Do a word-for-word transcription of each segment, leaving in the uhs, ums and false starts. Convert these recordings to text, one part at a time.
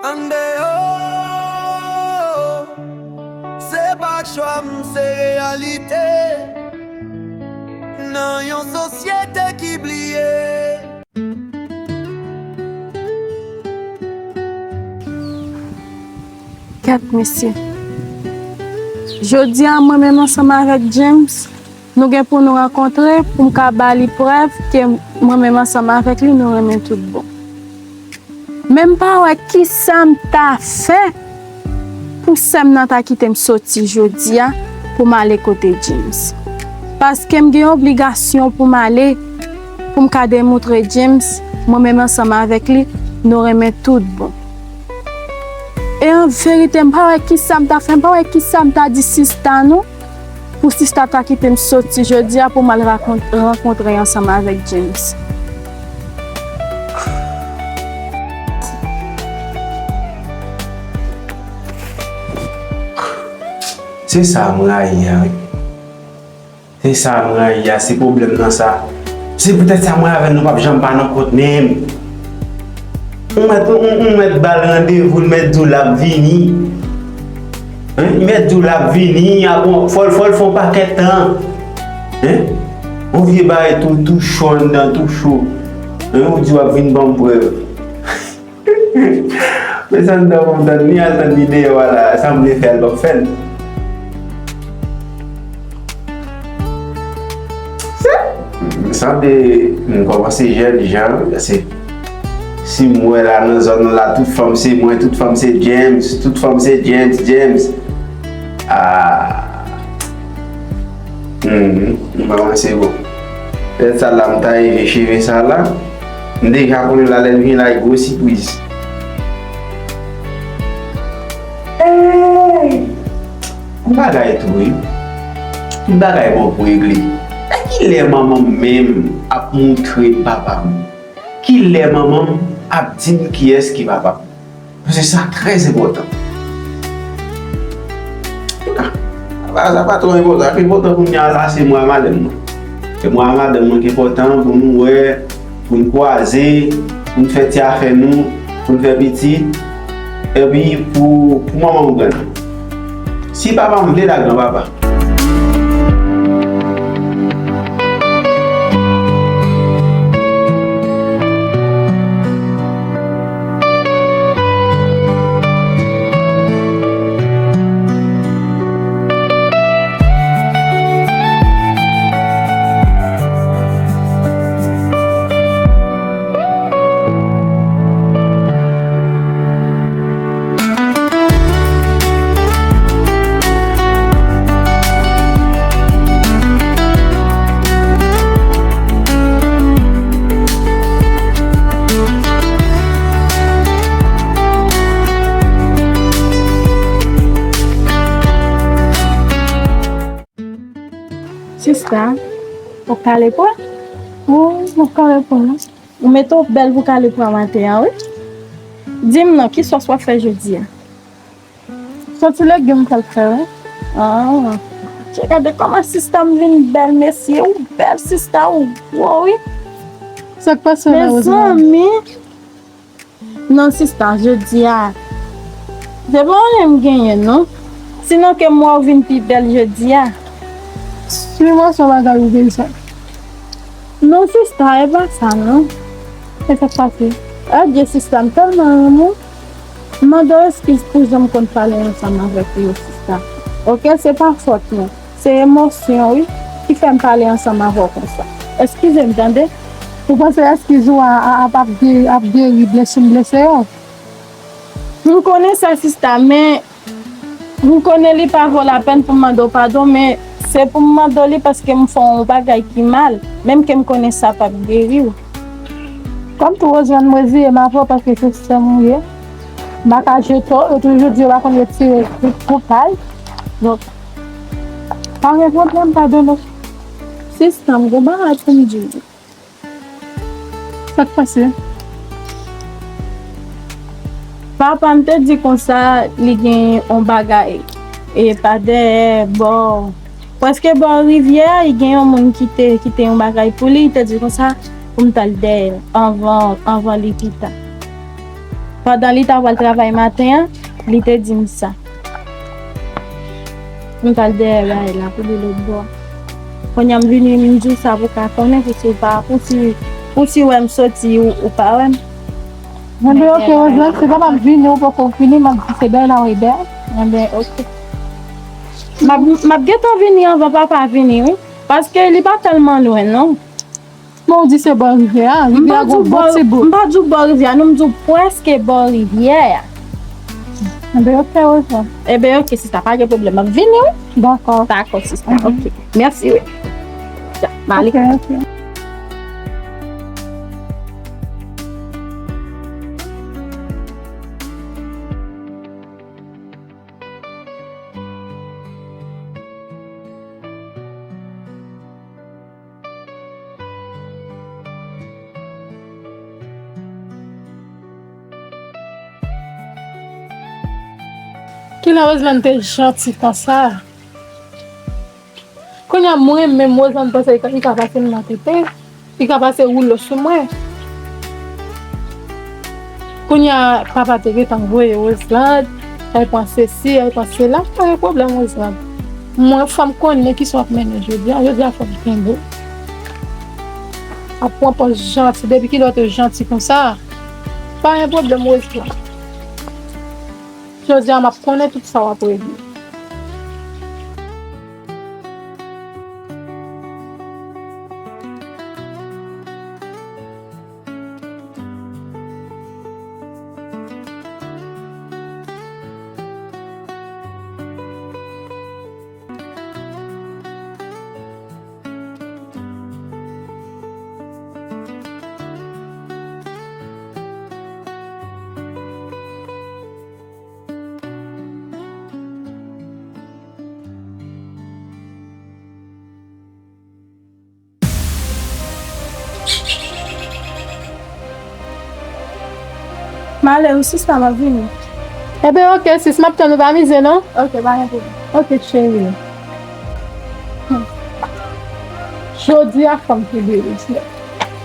Andeyò, se pa chwa m, se reyalite. Nan yon sosyete ki bliye. Kèt mesye. Jodi a, mwen menm ansanm avèk James, nou gen pou nou rankontre pou m ka ba li prèv ke mwen menm ansanm avèk li, nou renmen tout bon. Men m pa wè kisa m ta fè pou sè m nan ta kite m soti jodi a pou m ale kote James. Paske m gen obligasyon pou m ale, pou m ka demontre James, mwen menm ansanm avèk li, nou renmen tout bon. E an verite, m pa wè kisa m ta fè, m pa wè kisa m ta di sista nou, pou sista ta kite m soti jodi a pou m al rakont- rankontre ansanm avèk James. Se sa m rayi a wi. Se sa m rayi a, se pwoblèm nan sa. Se poutèt sa mwen avè l nou p ap janm pa nan kont menm. Ou mèt, ou, ou, ou mèt ba l randevou, l mèt di w l ap vini. Hein? Li mèt di w l ap vini, apre fò l, fò l fè yon pakèt tan. Hein? Yon vye bagay tou, tou cho anndan, tou cho. Hein? Ou di w ap vin ban m prèv. Men sa m t ap tann li, al tann li deyò a la, sa m vle fè a l p ap fè l. Sanble m kòmanse jèn jan wi, paske si m wè la nan zòn nan la, tout fanm se mwen, tout fanm se James, tout fanm se James, James. Ah. Hmm, m pa panse bon. Lè sa la m ta rive cheve sa la, m deja konnen la lè l vin la e gwo sipriz. Hey! Yon bagay tou wi. Yon bagay bon pou regle. E kilè manman m menm ap moutre m papa m? Kilè manman m ap di m kiyès ki papa m? Paske sa trè enpòtan. Antouka, sa pa, sa pa twò enpòtan. Sa ki enpòtan kounye a la, se mwen ak madanm mwen. Se mwen ak madanm mwen ki enpòtan pou nou wè, pou n kwaze, pou n fè ti afè nou, pou n fè pitit, epi pou, pou manman m grann. Si papa m vle, l a granpapa. Sista, w ap kale pwa? Wi, m ap kale pwa. Ou mete w bèl pou kale pwa maten an, wi. Di m non, ki sòs w ap fè jodi a? Sòs legim m pral fè, wi. Ah. Che, gade kòman sista m vin bèl, mesye. Ou bèl, sista, ou gwo, wi. Sa k pase la, Rosemary? Mezanmi. Non, sista, jodi a, se pa anyen m genyen, non. Sinon ke m wè w vin pi bèl jodi a. Sinon, se yon bagay ou bezwen. Non, sista, e pa sa, non. E sa k pase? Adye, sista, m tèlman renmen w. M mande w eskiz pou jan m konn pale ansanm avèk ou yo, sista. Oke, se pa fòt mwen. Se emosyon, wi, ki fè m pale ansanm avè w konsa. Eskize m, tande. Ou panse eskiz ou a, a, ap, ap ge-, ap geri blesi m blese yo? M konnen sa, sista, men m konnen li pa vo lapèn pou m mande w padon, men se pou m mande w li paske m fè w yon bagay ki mal, menm ke m konnen sa p ap geri w. Kòm tou Rosemary, m reziye m avè w paske se sè m ou ye. M pa ka jete w, yo toujou di yo pa konn retire kout koupay. Donk, pa gen pwoblèm, padone. Sista m, gon bagay pou m di w. Sa k pase? Papa m te di konsa li gen yon bagay e pa dèyè bò. Prèske bò rivyè a, li gen yon moun ki te kite yon bagay pou li, li te di konsa pou m t al dèyè l anvan, anvan li pita. Pandan li ta pral travay maten an, li te di m sa. M t al dèyè bagay la pou li lòt bò. Kounye a m vini, m di w sa pou w ka konnen, pou si w pa, pou si, pou si w wè m soti, ou, ou pa wè m. Enben, oke, Roselande, se pa m ap vini, ou poko fini, m ap di se bèl la, wi, bèl. Enben, oke. M ap, m ap gentan vini anvan papa vini, wi. Paske li pa tèlman lwen, non. Men w di se bò rivyè a, rivyè a gon bon ti bout. M pa di w bò rivyè a, non, m di w prèske bò rivyè a. Enben, oke, Roselande. Enben, oke, sista, pa gen pwoblèm. M ap vini, wi. Dakò. Dakò, sista. Oke. Mèsi, wi. Ya, m ale. Oke, oke. Kilè Roselande te janti konsa? Kounye a mwen menm, Roselande panse li ka, li ka pase m nan tete, li ka pase woulo sou mwen. Kounye a papa te gentan voye Roselande, al pran sesi, al pran sela, pa gen pwoblèm Roselande. Mwen fò m konnen kisa w ap mennen jodi a, jodi a fò m kenbe w. Ap pran pòz janti, depi kilè w te janti konsa? Pa gen pwoblèm Roselande. Jodi a m ap konnen tout sa w ap regle. M ale wi sista, m ap vini. Enben, oke, sis, m ap tann ou, pa mize, non? Oke, pa gen pwoblèm. Oke, cheri. Hmm. Jodi a, fanm ki diri, se.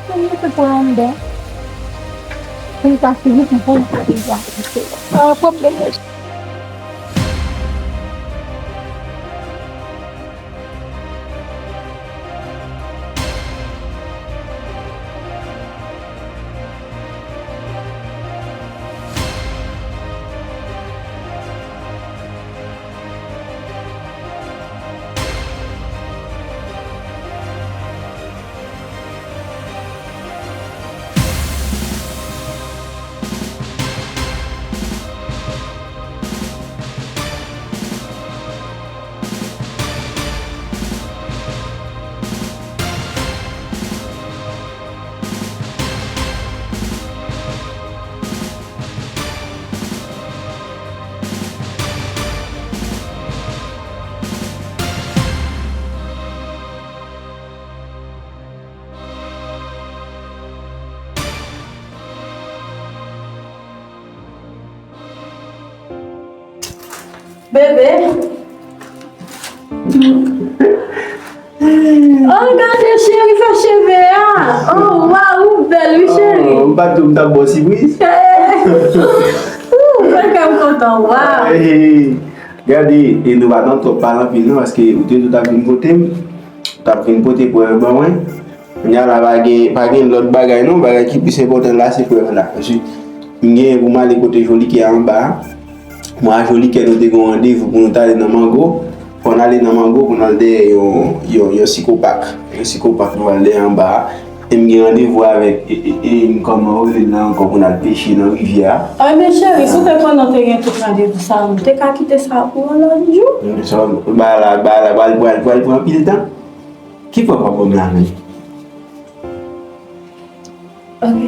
Mwen mete pou anndan. Pou m ka fini pou mwen, pou m ka fini. Pa gen pwoblèm. Bebe. Oh, gade cheri, fè cheve a. Oh, waw, ou bèl, wi, cheri. Oh, m pa t di w m t ap ba w sipriz. Ou fè kè m kontan, waw. Hey, gade, e nou pa nan twòp pale anpil, non, paske ou te di w t ap vin kote m. T ap vin pote prèv ban mwen. Kounye a la, pa gen, pa gen lòt bagay non. Bagay ki plis enpòtan la, se prèv la. Paske m genyen pou m ale kote Jolikè anba a. Mwen a Jolikè, nou te gen yon randevou pou nou t ale nan mango. Fò n ale nan mango pou n al dèyè yon, yon, yon sikopak. Yon sikopak nou al dèyè anba a. E m gen randevou avèk, e, e, e, m kòman yo rele l la ankò, pou n al peche nan rivyè a. Ay, men cheri, si w te konnen w te gen tout randevou sa yo, m te ka kite sa pou yon lòt jou. Sa, bagay la, bagay la pral, pral, pral pran anpil tan. Ki pòv w ap ban m la menm? Ok.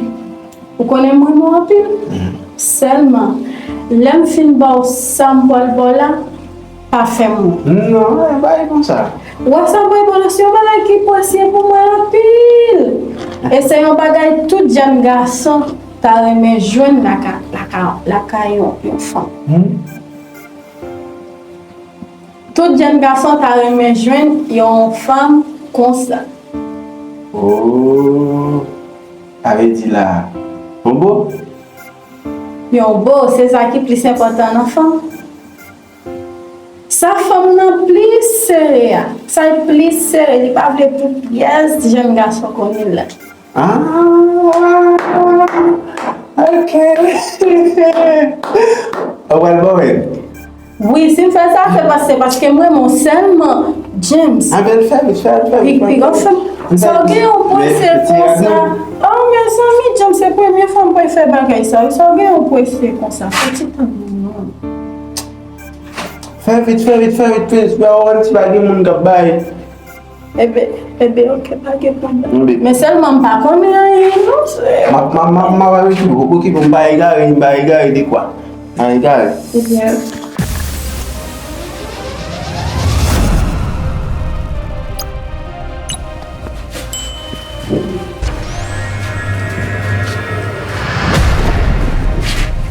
Ou konnen m renmen w anpil. Mhm. Sèlman, lè m fin ba w sa m pral ba w la, pa fè m wont. Non, e pa e konsa. Ou wè sa m pral ba w la, se yon bagay ki presye pou mwen anpil. E se yon bagay tout jèn gason ta renmen jwenn laka-, laka-, lakay yon, yon fanm. Hmm. Tout jèn gason ta renmen jwenn yon fanm konsa. Oh, sa vle di la, yon bo? Yon bo, se sa ki plis enpòtan nan fanm. Sa fanm nan plis sere a. Sa l plis sere, li pa vle pou pyès jèn gason kounye la. Ah, ok. Ou pral ban mwen? Wi, si m fè sa, se paske, paske m renmen w sèlman, James. Anben fè vit, fè, fè vit. Pi, pi gwo fanm. Sa w gen yon prese konsa. Oh, mezanmi, James, se premye fwa m pral fè bagay sa. Sa w gen yon prese konsa. Fè ti tan non. Fè vit, fè vit, fè vit, please. Bro, ou wè ti bagay moun k ap bay. Ebe, ebe, ok, pa gen pwoblèm. Men sèlman m pa konnen anyen, non, se. M ap, m ap, m ap, m ap arete w, okipe w, m pa egare, m pa egare de kwa. M pa egare. Ebyen.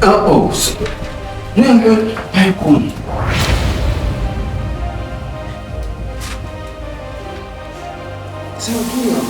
Oh, oh, se. Nèg yo, ay konnen. Sa w gen?